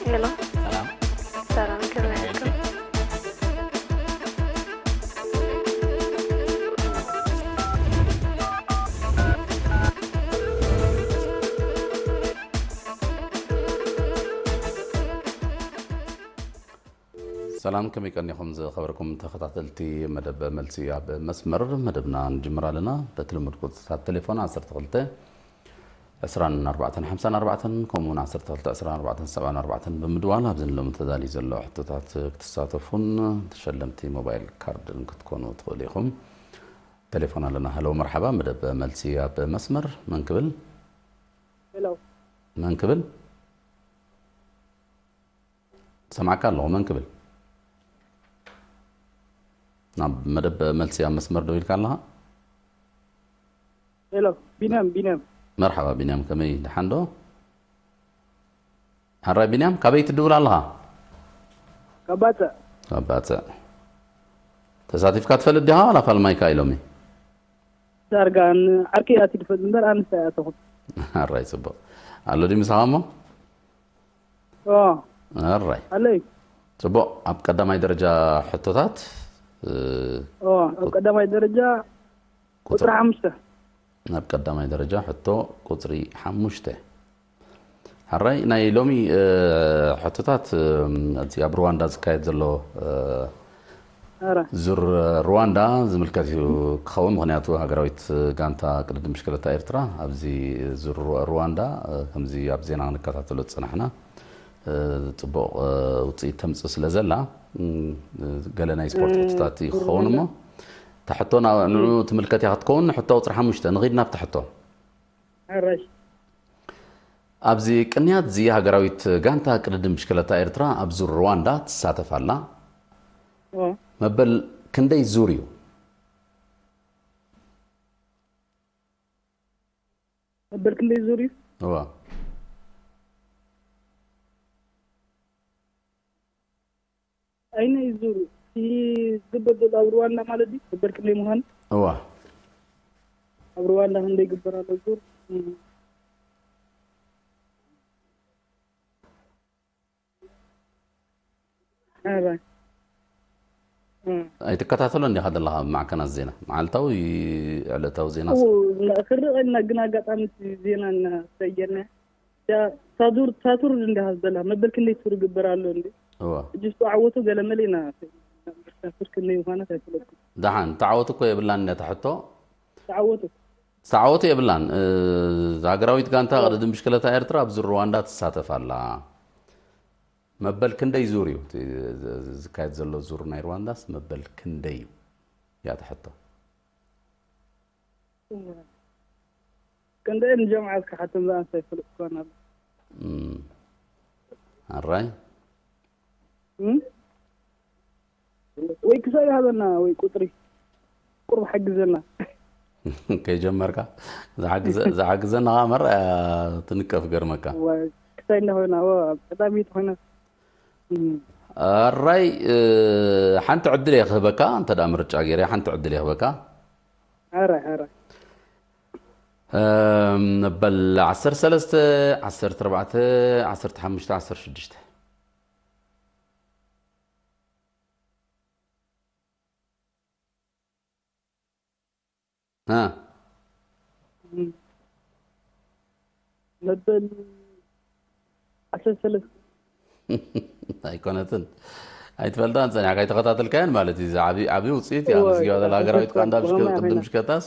ሄሎ። ሰላም። ሰላም፣ ከመይ ኣልኩም? ሰላም፣ ከመይ ቀኒኹም ዝኸበርኩም ተኸታተልቲ መደብ መልሲ ኣብ መስመር? መደብና ንጅምር ኣለና። በቲ ልሙድ ቁጽርታት ቴሌፎን ዓሰርተ ክልተ ዕስራን ኣርባዕተን ሓምሳን ኣርባዕተን ከምኡ እውን ዓሰርተ ክልተ ዕስራን ኣርባዕተን ሰብዓን ኣርባዕተን ብምድዋል ኣብዚ ንሎሚ ተዳልዩ ዘሎ ሕቶታት ክትሳተፉን ተሸለምቲ ሞባይል ካርድን ክትኮኑ ትኽእሉ ኢኹም። ቴሌፎን ኣለና። ሃሎ፣ መርሓባ፣ መደብ መልሲ ኣብ መስመር። መን ክብል? ሄሎ። መን ክብል? ሰማዕካ ኣለኹ። መን ክብል? ናብ መደብ መልሲ ኣብ መስመር ደው ኢልካ ኣለኻ? ሄሎ፣ ቢንያም፣ ቢንያም። መርሓባ ቢንያም፣ ከመይ፣ ደሓን ዶ? ሓራይ ቢንያም፣ ካበይ ትድውል ኣለኻ? ካብ ባጽዕ። ካብ ባጽዕ። ተሳቲፍካ ትፈልጥ ዲኻ ዋላ ፋልማይካ ኢሎሚ? ዳርጋ ን-፣ ዓርከይ ኣትዩ ዝፈልጥ እምበር ኣነስ ኣይኣተኹን። ሓራይ፣ ጽቡቕ። ኣሎ ድዩ ምሳኻ እሞ? ኦ፣ ኣራይ። ኣለይ። ጽቡቕ። ኣብ ቀዳማይ ደረጃ ሕቶታት፣ እ፣ ኦ፣ ኣብ ቀዳማይ ደረጃ ቁጽሪ ቁጽሪ ሓሙሽተ። ኣብ ቀዳማይ ደረጃ ሕቶ ቁጽሪ ሓሙሽተ። ሓራይ፣ ናይ ሎሚ፣ እ፣ ሕቶታት፣ እ፣ እቲ ኣብ ሩዋንዳ ዝካየድ ዘሎ፣ እ፣ ኣረ። ዙር ሩዋንዳ ዝምልከት እዩ ክኸውን፣ ምኽንያቱ ሃገራዊት ጋንታ ቅድድም ብሽክለታ ኤርትራ ኣብዚ ዙር ሩ-፣ ሩዋንዳ፣ እ፣ ከምዚ ኣብ ዜና ክንከታተሎ ዝጸናሕና፣ እ፣ ጽቡቕ፣ እ፣ ውጽኢት ተምጽእ ስለ ዘላ፣ እም፣ ገለ ናይ ስፖርት እ፣ ሕቶታት እዩ ዙር ክኸውን ሩዋንዳ። እሞ፣ እታ ሕቶ ና-፣ ንዑ ትምልከት እያ ክትከውን። ሕቶ ቁጽሪ ሓሙሽተ፣ ንኺድ ናብታ ሕቶ። ኣራሽ። ኣብዚ ቅንያት እዚ ሃገራዊት ጋንታ ቅድድም ብሽክለታ ኤርትራ ኣብ ዙር ሩዋንዳ ትሳተፍ ኣላ። ኦ። መበል ክንደይ ዙር እዩ? መበል ክንደይ ዙር እዩ? እዋ። ኣይነ እዩ ዙር እቲ ዝግበር ዘሎ ኣብ ሩዋንዳ ማለት ድዩ? መበል ክንደይ ምዃኑ? እዋ። ኣብ ሩዋንዳ ክንደይ ይግበር ኣሎ ዙር? እም። ኣረ። እም። ኣይትከታተሎን ዲኻ ዘለኻ ኣብ ማዕከናት ዜና? መዓልታዊ ዕለታዊ ዜና ው፣ ስ- ና-፣ ክርኢ ቀና ግን ኣጋጣሚ እቲ ዜና እናሰየና። ያ፣ ሳዙር፣ ሳቱር እንዲያ ዘላ መበል ክንደይ ቱር ይግበር ኣሎ እንዴ? እዋ። ሕጂ ዝተዓወቱ ገለ መለ ኢና። ሳቱር ክንደይ ምዃናት ኣይፈለጥኩን። ደሓን፣ ተዓወቱ እኮ የብላን ነታ ሕቶ። ተዓወቱ። ዝተዓወቱ የብላን። እ፣ ሃገራዊት ጋንታ እዋ። ቅድድም ብሽክለታ ኤርትራ ኣብ ዙር ሩዋንዳ ትሳተፍ ኣላ። መበል ክንደይ ዙር እዩ? እቲ ዝ-፣ ዝ-፣ ዝካየድ ዘሎ ዙር ናይ ሩዋንዳስ መበል ክንደይ እዩ? እያ እታ ሕቶ። እዋ። ክንደይ ንጀምዓ እስከ ሓቶም ዝኣንሳ ይፈልጥ እኳ ኣሎ። እም። ኣራይ? እም? ወይ ክሳብ ይሃበና ወይ ቁጽሪ። ቁርብ ሓግዘና። ከይጀመርካ ዝሓግዘ-፣ ዝሓግዘና ኸዓ መርኣያ ትንቀፍ ገርመካ። ወይ ክሳይ እንዳ ኮይና፣ ዋ፣ ቀዳሚት ኮይና። እም። ኣራይ፣ እ፣ ሓንቲ ዕድል እየ ክህበካ፣ እንተ ደኣ ምርጫ ገይረ ሓንቲ ዕድል እየ ክህበካ። ኣራይ፣ ኣራይ። እም፣ በል ዓሰርተ ሰለስተ፣ ዓሰርተ ኣርባዕተ፣ ዓሰርተ ሓሙሽተ፣ ዓሰርተ ሽዱሽተ። ሃ። እም። መበል ዓሰርተ ሰለስተ። ኣይኮነትን። ኣይትፈልጣን ጸኒሕካ ኣይተኸታተልካዮን ማለት እዩ። እዚ ዓቢ፣ ዓቢ ውጽኢት እያ እወ፣ ኣመዝጊባ ዘላ ሃገራዊት ተፈጸመ። ጋንታ ብሽከ-፣ ብኸመይ ቅድም ኮይና? ብሽከታስ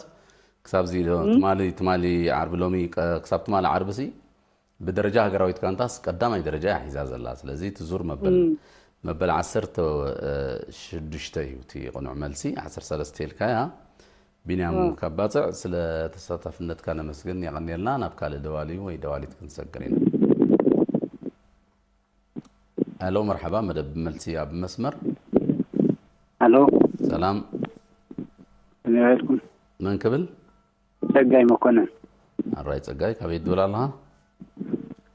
ክሳብ እዚ ዶ-፣ እም? ትማሊ፣ ትማሊ ዓርቢ ሎሚ ቀ-፣ ክሳብ ትማሊ ዓርቢ ሲ ብደረጃ ሃገራዊት ጋንታስ ቀዳማይ ደረጃ እያ ሒዛ ዘላ። ስለዚ እቲ ዙር መበል፣ እም። መበል ዓሰርተ ሽዱሽተ እዩ እቲ ቅኑዕ መልሲ፣ ዓሰርተ ሰለስተ ኢልካያ። ቢንያም እም። ካብ ባጽዕ፣ ስለ ተሳታፍነትካ ነመስግን፣ የቐንየልና። ናብ ካልእ ደዋሊ ወይ ደዋሊት ክንሰግር ኢና። ኣሎ፣ መርሓባ፣ መደብ መልሲ ኣብ መስመር። ኣሎ። ሰላም። ከመይ ውዒልኩም? መን ክብል? ጸጋይ መኮነን። ኣራይ ጸጋይ፣ ካበይ ትብል ኣለኻ?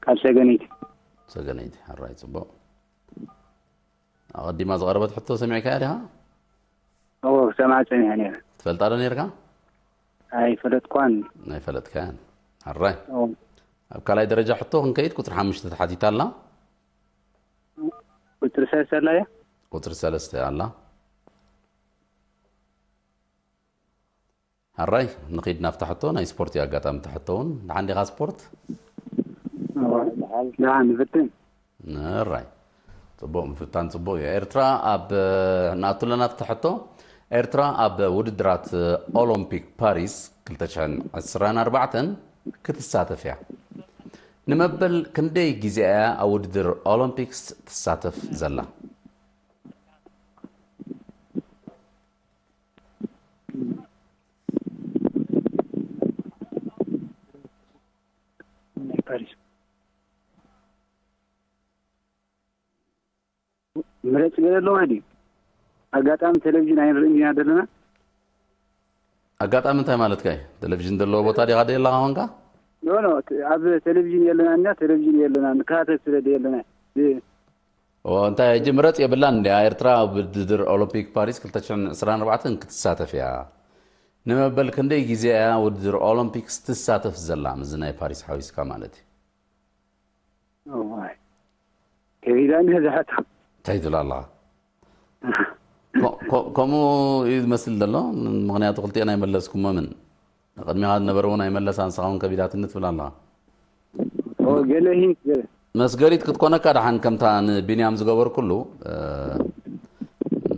ካብ ሰገነይቲ። ሰገነይቲ፣ ኣራይ ጽቡቕ። ኣቐዲማ ዝቐረበት ሕቶ ሰሚዕካያ ዲኻ? እወ፣ ክሰምዓ ጸኒሐ ነይረ። ትፈልጣ ዶ ነይርካ? ኣይፈለጥኳን። ኣይፈለጥካያን። ኣራይ። እወ። ኣብ ካልኣይ ደረጃ ሕቶ ክንከይድ፣ ቁፅሪ ሓሙሽተ ተሓቲታ ኣላ። ቁፅሪ ሰለስተ ኣላ እያ። ቁፅሪ ሰለስተ ኣላ። ሕራይ፣ ንኺድ ናብታ ሕቶ። ናይ ስፖርት እዩ ኣጋጣሚ፣ እታ ሕቶ እውን። ደሓን ዲኻ ስፖርት? ደሓን ንፍትን። ሕራይ፣ ፅቡቕ ምፍታን፣ ፅቡቕ እዩ። ኤርትራ ኣብ፣ ንኣቱ ኣለና ኣብታ ሕቶ። ኤርትራ ኣብ ውድድራት ኦሎምፒክ ፓሪስ ክልተ ሽሕን ዕስራን ኣርባዕተን ክትሳተፍ እያ። ንመበል ክንደይ ግዜ እያ ኣብ ውድድር ኦሎምፒክስ ትሳተፍ ዘላ? ናይ ፓሪስ ምረፅ ገለ ኣለዋ ድዩ? ኣጋጣሚ ቴሌቪዥን ኣይንርእን ኢና ዘለና። ኣጋጣሚ እንታይ ማለትካ እዩ? ቴሌቪዥን ዘለዎ ቦታ ዲኻ ደይ ኣለኻ ኾንካ? ኖ ኖ፣ ት- ኣብ ቴሌቪዥን የለና፣ እኛ ቴሌቪዥን የለና፣ ንከታተል ስለ ደየለና። እ- ኦ፣ እንታይ ሕጂ ምረፅ የብላን እንድያ። ኤርትራ ኣብ ውድድር ኦሎምፒክ ፓሪስ ክልተ ሽሕን ዕስራን ኣርባዕተን ክትሳተፍ እያ። ንመበል ክንደይ ግዜ እያ ውድድር ኦሎምፒክስ ትሳተፍ ዘላ? ምስዚ ናይ ፓሪስ ሓዊስካ ማለት እዩ። እዋይ፣ ከቢዳ እንዲያ ዝሓታ። እንታይ ትብል ኣለኻ? ኮ- ኮ- ከምኡ እዩ ዝመስል ዘሎ። ምኽንያቱ ክልቲኤን ኣይመለስኩሞምን። ቅድሚኻ ዝነበረ እውን ኣይመለሳን፣ ንስኻ እውን ከቢዳትኒ ትብል ኣለኻ። ኦ፣ ገለ ሂንት ገለ። መስገሪት ክትኮነካ ደሓን ከምታ ንቢንያም ዝገበርኩሉ፣ እ፣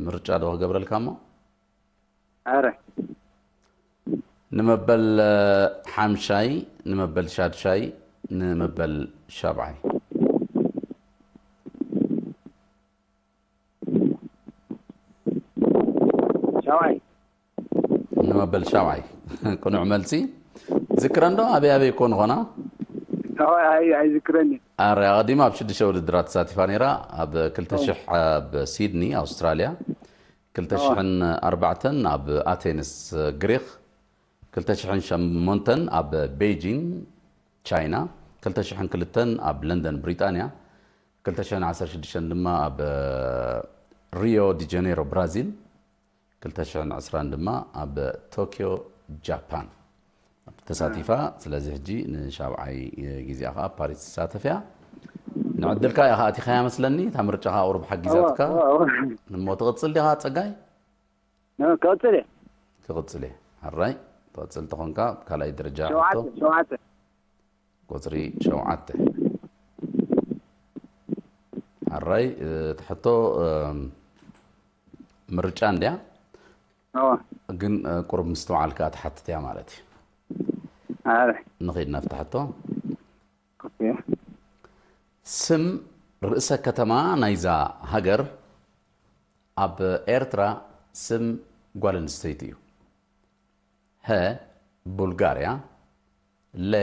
ምርጫ ዶ ክገብረልካ እሞ? ኣረ፣ ንመበል፣ እ፣ ሓምሻይ፣ ንመበል ሻድሻይ፣ ንመበል ሻብዓይ። ሻብዓይ። ንመበል ሻብዓይ። ቅኑዕ መልሲ። ዝክረን ዶ ኣበይ ኣበይ ኮን ኾና? ሻብዓይ ኣይ-፣ ኣይዝክረን እዩ። ኣረ፣ ኣቐዲማ ኣብ ሽዱሽተ ውድድራት ተሳቲፋ ነይራ። ኣብ ክልተ ሽሕ ኣብ ሲድኒ፣ ኣውስትራልያ፣ ክልተ ሽሕን ኣርባዕተን ኣብ ኣቴንስ፣ ግሪኽ፣ ክልተ ሽሕን ሸሞንተን ኣብ ቤጂን፣ ቻይና፣ ክልተ ሽሕን ክልተን ኣብ ለንደን፣ ብሪጣንያ፣ ክልተ ሽሕን ዓሰርተ ሽዱሽተን ድማ ኣብ ሪዮ ዲ ጀኔሮ፣ ብራዚል፣ ክልተ ሽሕን ዕስራን ድማ ኣብ ቶኪዮ፣ ጃፓን ተሳቲፋ። ስለዚ ሕጂ ንሻብዓይ ግዜኣ ከዓ ኣብ ፓሪስ ትሳተፍ እያ። ንዕድልካ ኢኻ ኣቲኻያ መስለኒ፣ እታ ምርጫኻ ቁሩብ ሓጊዛትካ። እዋ፣ እዋ። እሞ ትቕጽል ዲኻ ጸጋይ? ነ-፣ ክቕጽል እየ። ክቕጽል እየ። ሕራይ፣ ትቕጽል ተኾንካ፣ ካልኣይ ደረጃ ሕቶ። ሸውዓተ፣ ሸውዓተ። ቁጽሪ ሸውዓተ። ሕራይ፣ እቲ ሕቶ፣ እም፣ ምርጫ እንድያ። እዋ። ግን፣ እ፣ ቁሩብ ምስትውዓል ከኣ ትሓትት እያ ማለት እዩ። ኣረ። ንኺድ ናብቲ ሕቶ። ኦኬ። ስም ርእሰ ከተማ ናይዛ ሃገር ኣብ ኤርትራ ስም ጓል ኣንስተይቲ እዩ። ሀ ቡልጋርያ፣ ለ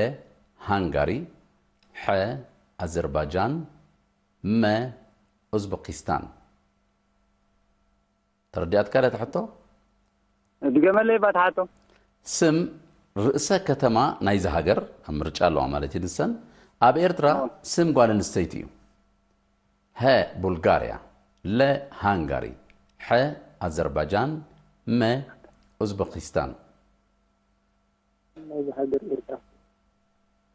ሃንጋሪ፣ ሐ ኣዘርባጃን፣ መ ኡዝበኪስታን። ተረዲኣትካ ዶ እታ ሕቶ? ድገመለይ እባ እታ ሕቶ። ስም ርእሰ ከተማ ናይዛ ሃገር ኣብ ምርጫ ኣለዋ ማለት እዩ። ንሰን ኣብ ኤርትራ ኣዎ። ስም ጓል ኣንስተይቲ እዩ። ሀ ቡልጋርያ፣ ለ ሃንጋሪ፣ ሐ ኣዘርባጃን፣ መ ኡዝበኪስታን። ናይዚ ሃገር ኤርትራ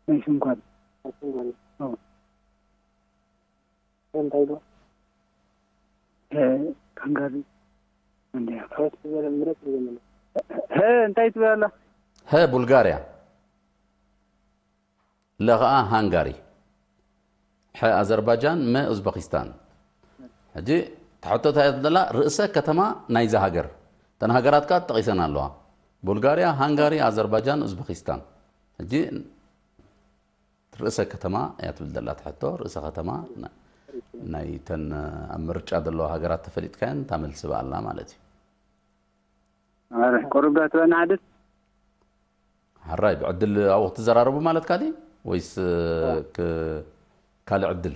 ናይ ስም ጓል። ኣስንጓሪ ኣዎ። እንታይ ዶ ሀ ሃንጋሪ እንድያ። ከስ ዝበለ ምረጥ ዝብል ሀ እንታይ ትብል ኣላ? ሀ ቡልጋርያ፣ ለ ኸኣ ሃንጋሪ፣ ሐ ኣዘርባጃን፣ መ ኡዝበኪስታን። ሕጂ እታ ሕቶ እንታይ እያ ትብለላ? ርእሰ ከተማ ናይዛ ሃገር። እተን ሃገራት ከኣ ተጠቒሰን ኣለዋ። ቡልጋርያ፣ ሃንጋሪ፣ ኣዘርባጃን፣ ኡዝበኪስታን። ሕጂ ርእሰ ከተማ እያ ትብል ዘላ እታ ሕቶ። ርእሰ ከተማ ና-፣ ናይተን ኣብ ምርጫ ዘለዋ ሃገራት ተፈሊጥካየን እታ መልሲ ብኣላ ማለት እዩ። ኣረ፣ ቁሩብ ዶ ትበና ዓደት? ሕራይ፣ ብዕድል ኣብኡ ክትዘራረቡ ማለትካ ድዩ ወይስ፣ እ፣ ክ-፣ ካልእ ዕድል?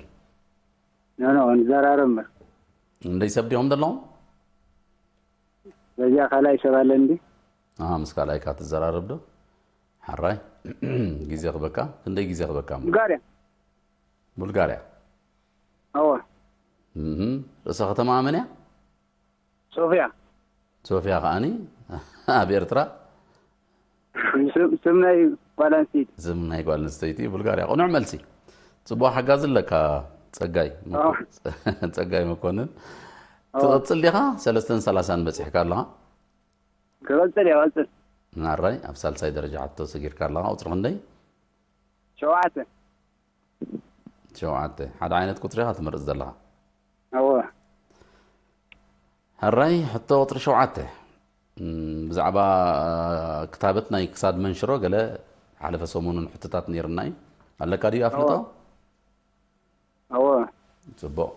ኖ፣ ኖ፣ ንዘራረብ እምበር። እንደይ ሰብ ዲኹም ዘለኹም? በዚያ ካልኣይ ሰብ ኣለ እንዲ? ኣሃ፣ ምስ ካልኣይ እካ ትዘራረብ ዶ? ሕራይ፣ ግዜ ክበካ፣ ክንደይ ግዜ ክበካ እሞ? ቡልጋርያ። ቡልጋርያ። ኣዎ። እም፣ ርእሰ ከተማ መን እያ? ሶፍያ። ሶፍያ ከኣኒ ኣብ ኤርትራ። ስም ናይ ጓል ኣንስተይቲ። ስም ናይ ጓል ኣንስተይቲ ቡልጋርያ። ቅኑዕ መልሲ። ጽቡቕ ሓጋዚ ኣለካ ጸጋይ። ጸጋይ መኮንን። ትቐጽል ዲኻ? ሰለስተን ሰላሳን በጺሕካ ኣለኻ። ክቐጽል እየ፣ ቀጽል። ናራይ ኣብ ሳልሳይ ደረጃ ሕቶ ሰጊርካ ኣለኻ። ቁጽሪ ክንደይ? ሸውዓተ። ሸውዓተ። ሓደ ዓይነት ቁጽሪ ኢኻ ትመርጽ ዘለኻ። እወ። ሕራይ ሕቶ ቁጽሪ ሸውዓተ። ብዛዕባ ክታበት ናይ ክሳድ መንሽሮ ገለ ሓለፈ ሰሙኑን ሕቶታት ነይርና እዩ። ኣለካ ድዩ ኣፍልጦ? እወ። ጽቡቕ።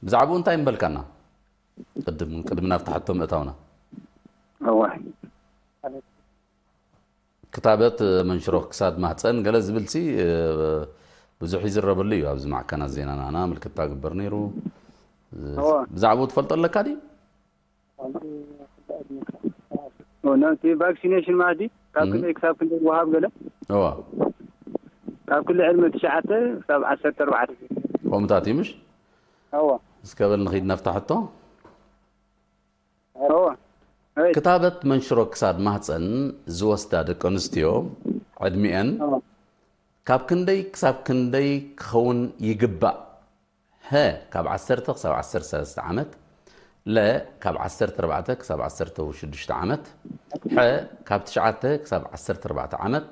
ብዛዕባኡ እንታይ ምበልካና? ቅድም ቅድሚ ናብቲ ሕቶ ምእታውና። እወ። ክታበት መንሽሮ ክሳድ ማህፀን ገለ ዝብልሲ ብዙሕ ይዝረበሉ እዩ። ኣብዚ ማዕከናት ዜናና ምልክታ ግበር ነይሩ። ብዛዕባኡ ትፈልጦ ኣለካ ድዩ? ነቲ ቫክሲኔሽን ማለት ካብ ክንደይ ክሳብ ክንደይ ወሃብ ገለ እዋ ካብ ክሊ ዕድመ ትሽዓተ ክሳብ ዓሰርተ ኣርባዕተ ከምኡታት እዩ ምሽ? እዋ እስከ በል ንኺድ ናብታ ሕቶ። እዋ ክታበት መንሽሮ ክሳድ ማህፀን ዝወስዳ ደቂ ኣንስትዮ ዕድሚአን ካብ ክንደይ ክሳብ ክንደይ ክኸውን ይግባእ? ሀ ካብ ዓሰርተ ክሳብ ዓሰርተ ሰለስተ ዓመት፣ ለ ካብ ዓሰርተ ኣርባዕተ ክሳብ ዓሰርተ ሽዱሽተ ዓመት፣ ሐ ካብ ትሽዓተ ክሳብ ዓሰርተ ኣርባዕተ ዓመት፣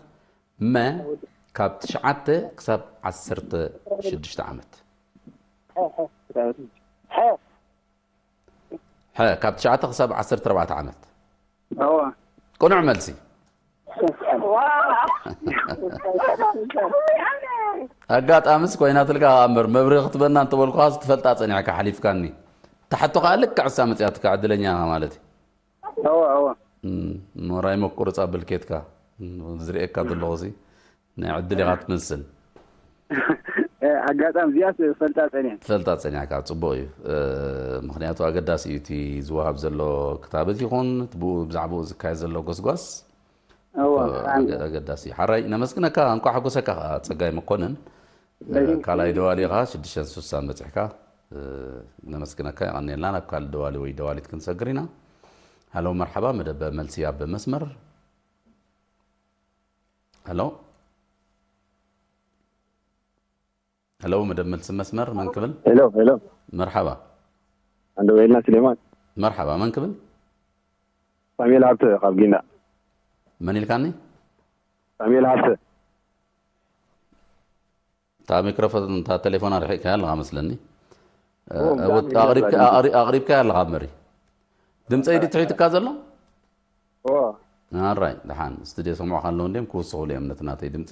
መ ካብ ትሽዓተ ክሳብ ዓሰርተ ሽዱሽተ ዓመት። ሐ ካብ ትሽዓተ ክሳብ ዓሰርተ ኣርባዕተ ዓመት። እዋ ቅኑዕ መልሲ። ኣጋጣምስ ኮይናትልካ እምበር መብርሂ ክትበና እንተበልኩኻስ ትፈልጣ ጸኒሕካ ሓሊፍካኒ። ታሕቶ ከዓ ልክዕ እሳ መጽያትካ ዕድለኛ ኢኻ ማለት እዩ። እዋ እዋ እም፣ ሞራይ መቁርጻ ብልኬትካ ዝርእየካ ዘለኹ ሲ ናይ ዕድል ኢኻ ትመስል። ኣጋጣሚ እዚኣስ ፈልጣ ጸኒሐ ትፈልጣ ጸኒሕካ ጽቡቕ እዩ። ምክንያቱ ኣገዳሲ እዩ እቲ ዝወሃብ ዘሎ ክታበት ይኹን እቲ ብኡ ብዛዕባኡ ዝካየድ ዘሎ ጎስጓስ እዋ ኣገዳሲ እዩ። ሓራይ ነመስግነካ። እንኳዕ ሓጎሰካ ከዓ ጸጋይ መኮንን። ካልኣይ ደዋሊ ኢኻ ሽዱሽተ ስሳን በጺሕካ። ነመስግነካ፣ የቐንየልና። ናብ ካልእ ደዋሊ ወይ ደዋሊት ክንሰግር ኢና። ሃሎ መርሓባ፣ መደብ መልሲ ኣብ መስመር። ሃሎ ሃሎ፣ መደብ መልሲ መስመር መን ክብል? ሄሎ ሄሎ፣ መርሓባ። ኣንዶ ወይና ስሌማን። መርሓባ፣ መን ክብል? ሳሙኤል ሃብተ ካብ ጊንዳ። መን ኢልካኒ? ሳሙኤል ሃብተ። እታ ሚክሮፎን እታ ቴሌፎን ኣርሒቅካያ ኣለኻ መስለኒ። ኦ፣ እወ፣ ብጣዕሚ ኣቕሪብካ ይገርም። ኣቕሪ- ኣቕሪብካያ ኣለኻ መሪ። ድምፀይ ድዩ ትሕት እካ ዘሎ? ኦ፣ ኣራይ ደሓን ስቱድዮ ሰምዑኻ ኣለዉ እንዲም ክውስኹሉ እዮም ነቲ ናተይ ድምፂ።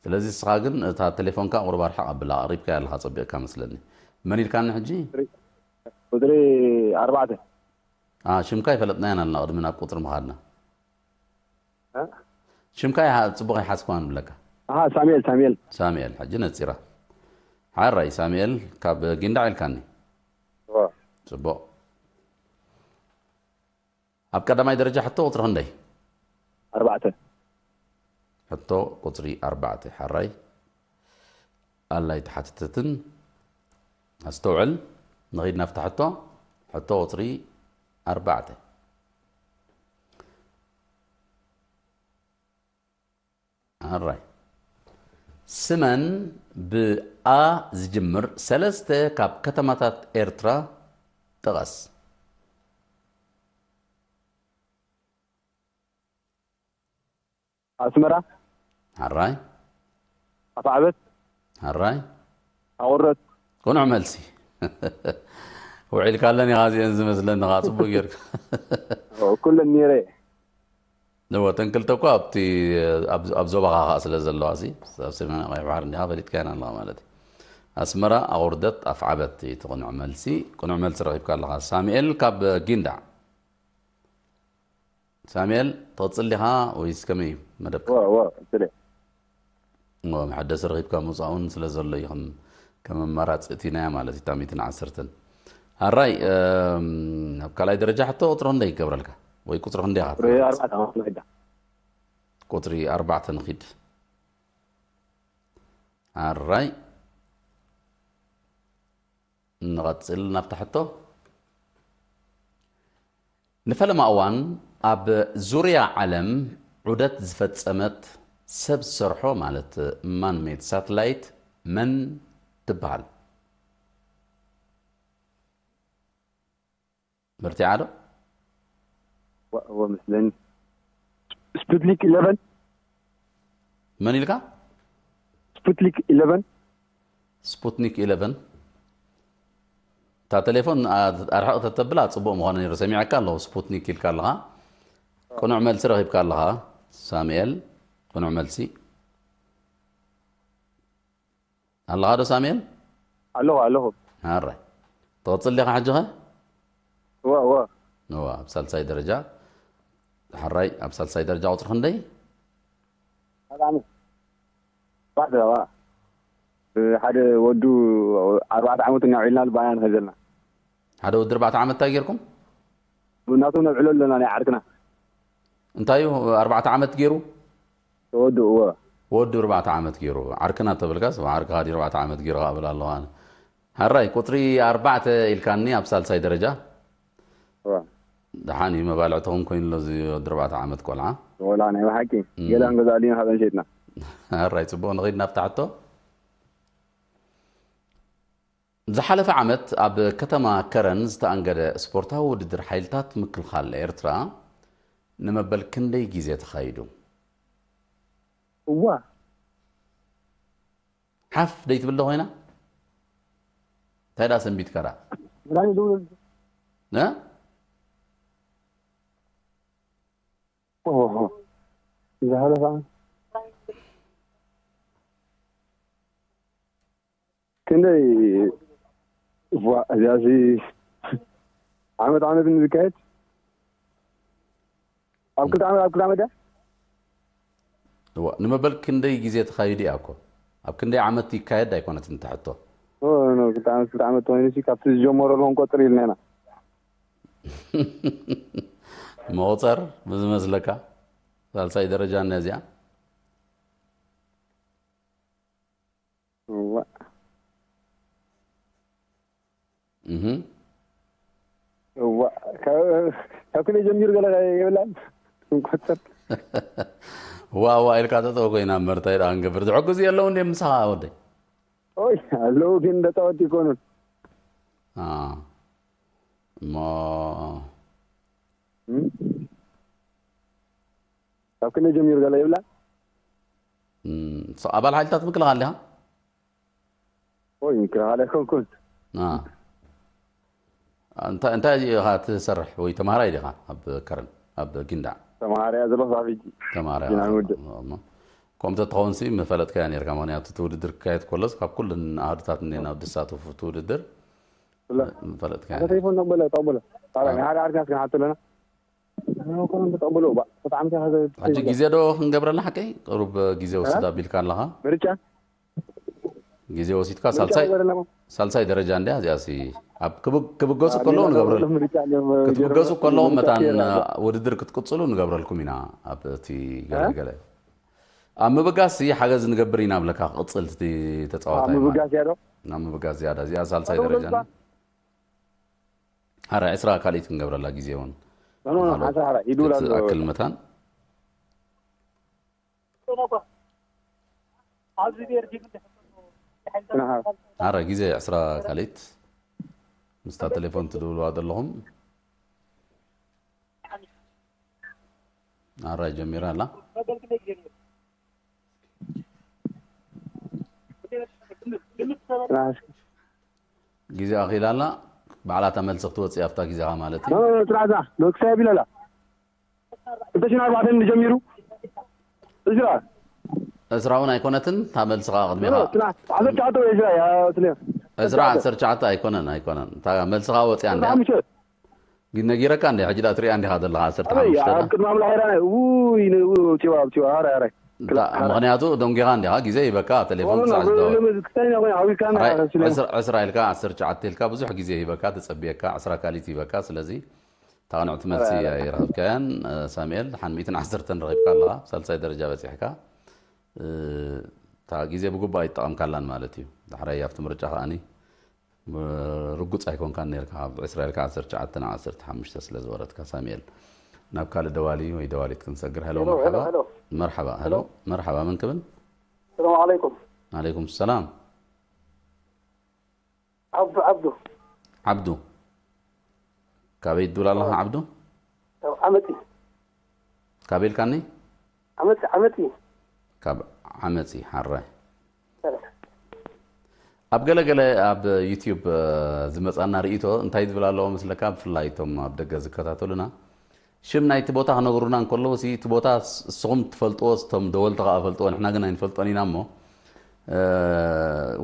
ስለዚ ንስኻ ግን እታ ቴሌፎንካ ቁሩብ ኣርሕቕ ኣብላ። ኣቕሪብካያ ኣለኻ ጸቢቕካ መስለኒ። መን ኢልካኒ ሕጂ? ቁፅሪ ኣርባዕተ። ሽምካ ይፈለጥናያን ኣለና ቅድሚ ናብ ቁፅሪ ምኻድና። እ? ሽምካ ይሓ- ጽቡቕ ኣይሓዝክዋን ብለካ። ኣሃ፣ ሳሙኤል ሳሙኤል። ሳሙኤል ሕጂ ነፂራ። ሓራይ ሳሙኤል ካብ ጊንዳዕ ኢልካኒ። ኦ፣ ጽቡቕ። ኣብ ቀዳማይ ደረጃ ሕቶ ቁፅሪ ክንደይ? ኣርባዕተ። ሕቶ ቁፅሪ ኣርባዕተ። ሓራይ ኣላይ ተሓተተትን ኣስተውዕል። ንኺድ ናብታ ሕቶ። ሕቶ ቁፅሪ ኣርባዕተ። ኣራይ ስመን ብኣ ዝጅምር ሰለስተ ካብ ከተማታት ኤርትራ ጥቐስ። ኣስመራ፣ ሓራይ ኣፍዓበት፣ ሓራይ ኣቑረት። ቅኑዕ መልሲ። ውዒልካለን ኢኻ እዚአን ዝመስለኒ ኸዓ ጽቡቕ ጌርካ። ኦ፣ ኩለን ነይረ። እወ፣ እተን ክልተ እኮ ኣብቲ ኣብ ኣብ ዞባኻ ኸዓ ስለ ዘለዋ ሲ ኣብ ሰሜን ቀይሕ ባሕሪ እንዲኻ ፈሊጥካየን ኣለኻ ማለት እዩ። ኣስመራ፣ ኣቑርደት፣ ኣፍዓበት እቲ ቅኑዕ መልሲ። ቅኑዕ መልሲ ረኺብካ ኣለኻ ሳሙኤል ካብ ጊንዳዕ። ሳሙኤል ትቕጽል ዲኻ ወይስ ከመይ እዩ መደብካ? ዎ ዎ፣ ስለ እዎ፣ መሐደሲ ረኺብካ ምውጻእ እውን ስለ ዘሎ እዩ ከም ከም ኣማራጺ እቲናያ ማለት እዩ። እታ ሚእትን ዓሰርተን ኣራይ እም፣ ኣብ ካልኣይ ደረጃ ሕቶ ቁጽሪ ክንደይ ይገብረልካ ወይ ቁጽሪ ክንደይ ኢኻ ቁጽሪ ትመርጽ? ኣርባዕተ ማለት ዳ። ቁጽሪ ኣርባዕተ ንኺድ። ኣራይ ንቐጽል ናብታ ሕቶ። ንፈለማ እዋን ኣብ ዙርያ ዓለም ዑደት ዝፈጸመት ሰብ ዝሰርሖ ማለት ማን ሜድ ሳተላይት መን ትበሃል? በርቲዓ ዶ? እዎ መስለኒ። ስፑትኒክ ኢለቨን። መን ኢልካ? ስፑትኒክ ኢለቨን። ስፑትኒክ ኢለቨን። እታ ቴሌፎን ኣርሕቕ ተተብላ ጽቡቕ ምኾነ ነይሩ። ሰሚዐካ ኣለኹ፣ ስፑትኒክ ኢልካ ኣለኻ። ቅኑዕ መልሲ ረኺብካ ኣለኻ ሳሙኤል። ቅኑዕ መልሲ ኣለኻ ዶ ሳሙኤል? ኣለኹ ኣለኹ። ኣራይ፣ ትቕጽል ዲኻ ሕጂ ኸ? እዋ እዋ። እዋ፣ ኣብ ሳልሳይ ደረጃ። ሕራይ፣ ኣብ ሳልሳይ ደረጃ ቁጽሪ ክንደይ? ኣርባዕተ። ሓደ ወዱ ኣርባዕተ ዓመቱ እናውዒልና ባና ንኸይድ ዘለና። ሓደ ወዲ ኣርባዕተ ዓመት እንታይ ጌርኩም? ብናቱ ነብዕሎ ኣለና ናይ ዓርክና። እንታይ እዩ ኣርባዕተ ዓመት ገይሩ? ተወዱ እዎ። ወዱ ኣርባዕተ ዓመት ገይሩ። ዓርክና ተብልካስ ዓርክኻ ድዩ ኣርባዕተ ዓመት ገይሩ ክብል ኣለኹ ኣነ። ሕራይ፣ ቁጽሪ ኣርባዕተ ኢልካኒ ኣብ ሳልሳይ ደረጃ። እዋ። ደሓን እዩ፣ መባልዕትኹም ኮይኑ ኣሎ እዚ ወዲ ኣርባዕተ ዓመት ቆልዓ። ወላ ናይ ብሓቂ እም። ገለ ክንገዝኣሉ ኢና ካብ እንሸጥና። ሕራይ፣ ጽቡቕ፣ ንኸይድ ናብታ ሕቶ። ዝሓለፈ ዓመት ኣብ ከተማ ከረን ዝተኣንገደ ስፖርታዊ ውድድር ሓይልታት ምክልኻል ኤርትራ ንመበል ክንደይ ግዜ ተኻይዱ? እዋ። ሓፍ ደይትብል ዶ ኮይና? እንታይ ደኣ ሰንቢትካ ደኣ? ብላኒ ደውል። እ? ኦሆ። ዝሓለፈ ዓመት። ክንደይ? ዋ፣ እዚኣሲ ዓመት ዓመት ዝካየድ? ኣብ ክልተ ዓመት፣ ኣብ ክልተ ዓመት ድያ? እዋ፣ ንመበል ክንደይ ግዜ ተኻይዱ እያ እኮ። ኣብ ክንደይ ዓመት ይካየድ ኣይኮነትን እታ ሕቶ። ኦ፣ ኖ፣ ክልተ ዓመት፣ ክልተ ዓመት ተኾይኑ ሲ ካብቲ ዝጀመረሉ ክንቆጽር ኢልና ኢና። መቑጸር ብዝመስለካ ሳልሳይ ደረጃ እነ እዚኣ። እዋ። እህ። እዋ። ካብ፣ ካብ ክንደይ ጀሚሩ ገለ የብላን? ክንቆጽር። ዋ፣ ዋ ኢልካ ጠጠው ኮይና እምበር እንታይ ደኣ ክንገብር? ዝሕግዙ የለውን ድዮም ምሳኻ ወደይ? ኦይ፣ ኣለዉ ግን ተጻወትቲ ይኮኑን። አ። እሞ እም? ካብ ክንደይ ጀሚሩ ገለ ይብላ? እም፣ ሶ-፣ ኣባል ሓይልታት ምክልኻል ዲኻ? ኦይ፣ ምክልኻል ኣይኮንኩን። አ። እንታይ፣ እንታይ ኢኻ ትሰርሕ ወይ ተምሃራይ ዲኻ ኣብ ከረን፣ ኣብ ጊንዳዕ? ተምሃራይ እያ ዘለኹ ኣብ ሕጂ። ተምሃራይ ጊና ኢኻ። ንውድእ። እሞ፣ ከምኡ ተትኸውን ሲ ምፈለጥካያ ነይርካ፣ ምኽንያቱ እቲ ውድድር ክካየድ ከሎስ ካብ ኩለን ኣሃዱታት እኒኤን ኣብ ዝሳተፉ እቲ ውድድር ብላ። ምፈለጥካያ ኣታ ነይርካ። ቴሌፎን ተቕበሎ፣ ተቕበሎ። ኣላ፣ ኣላ። ሓደ ዓርክና እስከ ንሓቶ ኣለና። ኣነ እኮ ነው ተቐበሎ፣ ባ። በጣም ከ-፣ ሕጂ ግዜ ዶ ክንገብረላ ሓቀይ? ቅሩብ ግዜ ወስድ ኣቢልካ ኣለኻ። ምርጫ? ግዜ ወሲድካ ምርጫ ሳልሳይ፣ ገበረና። ሳልሳይ ደረጃ እንድያ እዚኣ ሲ። ኣብ ክብ-፣ ክብገሱ አ፣ ከለዉ ሌላ ንገብረል-፣ ገበረሉ ምርጫ ኣለዎ፣ ክትብገሱ ገበረሉ ከለዉ ምርጫ መታን ገይራ ኣለዋ። ውድድር ክትቅጽሉ ንገብረልኩም ኢና ኣብ እቲ ገለ እ? ገለ። ኣብ ምብጋስ ሲ ሓገዝ ንገብር ኢና ብለካ ክቕጽል እቲ ተጻዋታይ ኣብ ምብጋስ ማለት። እያ ዶ? ኣብ ምብጋስ ዝያዳ። እዚኣ ሳልሳይ ኣቶ ደረጃ ውለባ። ሓራ ዕስራ ካልኢት ክንገብረላ ግዜ እውን። ኖ፣ ኖ፣ ኖ፣ ንኻልኦት ሓንሳብ ሓራ ይድውል ኣሎ። ክትኣክል መታን። ጽናሓ። ሓራ ግዜ ዕስራ ካልኢት ምስታ ቴሌፎን ትድውልዋ ዘለኹም። ሓራ ጀሚራ ኣላ። ጽናሓ። ግዜ ኣኺላ ኣላ። ባዕላታ መልሲ ክትወጽእ ኣብታ ግዜኻ ማለት እዩ። ኖ፣ ኖ፣ ኖ፣ ጽናሕ፣ ጽናሕ። ኖ፣ ክሳብ ይለላ። ክልተ ሽሕን ኣርባዕተን ጀሚሩ። ዕስራ። ዕስራ እውን ኣይኮነትን፣ እታ መልስኻ ቅድሚኻ። ኖ፣ ኖ፣ ጽናሕ። ዓሰርተ ትሽዓተ ወይ ዕስራ እያ፣ ስለ ዕስራ፣ ዓሰርተ ትሽዓተ ኣይኮነን፣ ኣይኮነን። እታ መልስኻ ወጽያ እንድያ። ሓሙሽተ። ግን ነጊረካ እንድያ፣ ሕጂ ደኣ ትሪኣ እንዲኻ ዘለኻ፣ ዓሰርተ ሓሙሽተ ኣበይ? ደኣ። ኣብ ቅድሚ ኣምላኽ ኢራና፣ ውይ፣ ነ-፣ ውይ፣ ቲዋ፣ ቲዋ፣ ሃራይ፣ ሃራይ። እታ፣ ምኽንያቱ ደንጊኻ እንዲኻ፣ ግዜ ሂበካ፣ ቴሌፎን ኖ፣ ኖ፣ ክሳዕ ኖ፣ ዝደወል። ኖ፣ ክስታይ ና፣ ኮይና፣ ዓዊርካ ና፣ ኣራይ፣ ስለ ዕስራ፣ ዕስራ ኢልካ፣ ዓሰርተ ትሽዓተ ኢልካ፣ ብዙሕ ግዜ ሂበካ፣ ተጸብየካ፣ ዕስራ ካልኢት ሂበካ፣ ስለዚ እታ ቅንዕቲ መልሲ ኣራይ፣ ኣራይ። ኣይረኸብካያን፣ እ፣ ሳሙኤል፣ ደሓን ሚእትን ዓሰርተን ረኺብካ ኣለኻ፣ ሳልሳይ ደረጃ በጺሕካ። እ፣ እታ ግዜ ብግቡእ ኣይተጠቐምካላን ማለት እዩ። ዳሕራይ ኣብቲ ምርጫ ከኣኒ፣ እ፣ ርጉጽ ኣይኮንካን ነርካ፣ ካብ ዕስራ ኢልካ ዓሰርተ ትሽዓተ ናብ ዓሰርተ ሓሙሽተ ስለ ዝወረድካ፣ ሳሙኤል። ናብ ካልእ ደዋሊ ወይ ደዋሊት ክንሰግር። ሄሎ፣ ሄሎ፣ መርሓባ። ሄሎ፣ ሄሎ። መርሓባ፣ ሄሎ፣ መርሓባ። መን ክብል? ሰላም ዓለይኩም። ዓለይኩም ሰላም። ዓብዱ፣ ዓብዱ። ዓብዱ። ካበይ ትብል ኣለኻ ዓብዱ? ካብ ዓመፂ። ካበይ ኢልካኒ? ዓመፂ፣ ዓመፂ። ካብ ዓመፂ ሓራይ። ኣብ ገለ ገለ ኣብ ዩቲዩብ፣ እ፣ ዝመጻና ርእይቶ እንታይ ዝብል ኣለዎ መስለካ? ብፍላይ እቶም ኣብ ደገ ዝከታተሉና፣ ሽም ናይቲ ቦታ ክነግሩና እንከለዉ፣ ሲ እቲ ቦታ ስ-፣ እስኹም ትፈልጥዎ፣ እቶም ደወልቲ ከኣ ፈልጥዎ፣ ንሕና ግን ኣይንፈልጦን ኢና እሞ፣ እ፣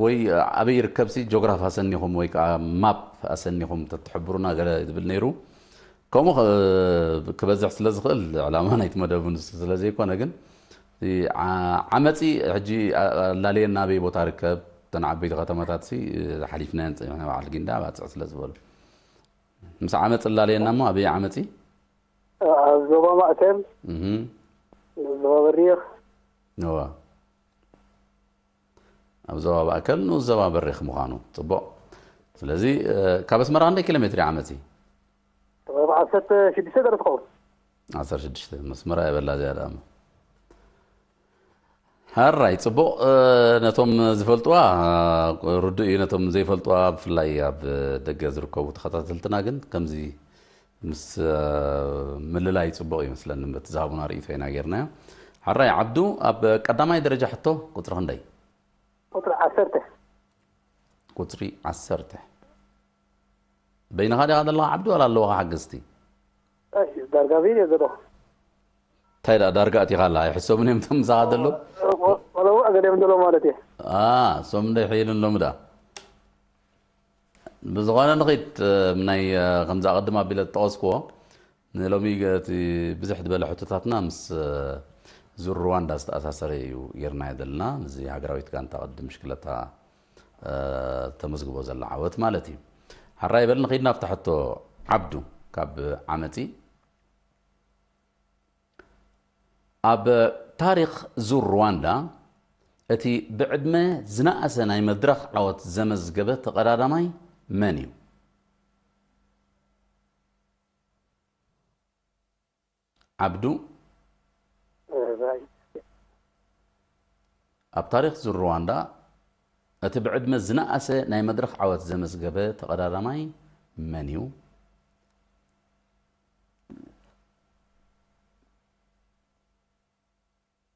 ወይ ኣበይ ይርከብሲ ጂኦግራፍ ኣሰኒኹም ወይ ከኣ ማፕ ኣሰኒኹም ተትሕብሩና ገለ ዝብል ነይሩ። ከምኡ ኸ-፣ ክበዝሕ ስለ ዝኽእል ዕላማ ናይቲ መደብ ንሱ ስለ ዘይኮነ፣ ግን እቲ ዓ-፣ ዓመፂ ሕጂ ኣ-፣ ኣላልየና ኣበይ ቦታ ርከብ? እተን ዓበይቲ ከተማታት ሲ ሓሊፍናየን ፀኒሕና፣ በዓል ጊንዳ ባፅዕ ስለ ዝበሉ። ምስ ዓመፂ ኣላልየና እሞ ኣበይ ዓመፂ? ኣብ ዞባ ማእከል፣ እህ፣ ዞባ በሪኽ። እዋ። ኣብ ዞባ ማእከል ንኡስ ዞባ በሪኽ ምዃኑ። ፅቡቕ። ስለዚ፣ እ፣ ካብ ኣስመራ ክንደይ ኪሎ ሜትር እዩ ዓመፂ? ጥበብ ዓሰርተ ሽዱሽተ ገለ ትኸውን። ዓሰርተ ሽዱሽተ መስመራ የበላ እዚኣ ደኣ እሞ። ሕራይ፣ ጽቡቕ። እ፣ ነቶም ዝፈልጥዋ፣ እ፣ ርዱእ እዩ። ነቶም ዘይፈልጥዋ፣ ብፍላይ ኣብ ደገ ዝርከቡ ተኸታተልትና ግን ከምዚ ምስ፣ እ፣ ምልላይ ጽቡቕ ይመስለኒ። በቲ ዝሃቡና ርእይቶ ኢና ጌርናዮ። ሕራይ ዓብዱ፣ ኣብ ቀዳማይ ደረጃ ሕቶ ቁጽሪ ክንደይ? ቁጽሪ ዓሰርተ። ቁጽሪ ዓሰርተ። በይንኻ ዲኻ ዘለኻ ዓብዱ ዋላ ኣለዉኻ ሓገዝቲ? ኣይ፣ ዳርጋ በይነ እየ ዘለኹ። እንታይ ደኣ ዳርጋ ኣቲኻ ኣላ? ኣይሕሰቡን እዮም እቶም ምሳኻ ዘለዉ? ወ-፣ ወ-፣ ወለዉ ገሊኦም ዘለዉ ማለት እየ። ኣ፣ እሶም እንዶ ይሕይሉ ኣለዉ ደኣ። ብዝኾነ ንኺድ፣ እ፣ ናይ፣ እ፣ ከምዛ ቅድም ኣቢለ ዝጠቐስክዎ፣ ንሎሚ ገ-፣ እቲ ብዝሕ ዝበለ ሕቶታትና ምስ፣ እ፣ ዙር ሩዋንዳ ዝተኣሳሰረ እዩ ጌርናዮ ዘለና። ምስዚ ሃገራዊት ጋንታ ቅድም ሽክለታ፣ እ፣ ተመዝግቦ ዘላ ዓወት ማለት እዩ። ሕራይ በል ንኺድ ናብታ ሕቶ ዓብዱ ካብ ዓመፂ። ኣብ ታሪኽ ዙር ሩዋንዳ እቲ ብዕድመ ዝነኣሰ ናይ መድረኽ ዓወት ዘመዝገበ ተቐዳዳማይ መን እዩ? ዓብዱ፣ እባይ። ኣብ ታሪኽ ዙር ሩዋንዳ እቲ ብዕድመ ዝነኣሰ ናይ መድረኽ ዓወት ዘመዝገበ ተቐዳዳማይ መን እዩ?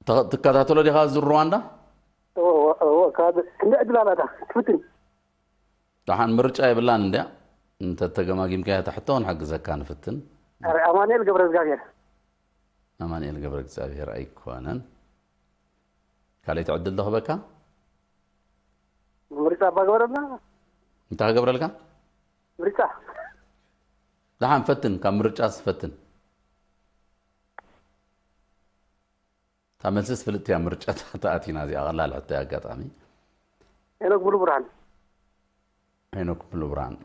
ተ-፣ ትከታተሎ ዲኻ ዙር ሩዋንዳ? እወ፣ እወ፣ እወ፣ ካብ ክንዲ ዕድል ኣላታ ትፍትን። ደሓን ምርጫ የብላን እንድያ። እንተ ተገማጊምካያ እታ ሕቶ ክንሕግዘካ ንፍትን። ኣረ፣ ኣማኑኤል ገብረ እግዚኣብሔር። ኣማኑኤል ገብረ እግዚኣብሔር ኣይኮነን። ካልኣይቲ ዕድል ዶ ክበካ? ምርጫ እባ ግበረልና። እንታይ ክገብረልካ? ምርጫ። ደሓን ፈትን፣ ካብ ምርጫስ ፈትን። እታ መልስስ ፍልጥቲ እያ፣ ምርጫ ተኣቲና እዚኣ ቀላል ሕቶ እያ ኣጋጣሚ። ሄኖክ ሙሉ ብርሃን። ሄኖክ ሙሉ ብርሃን።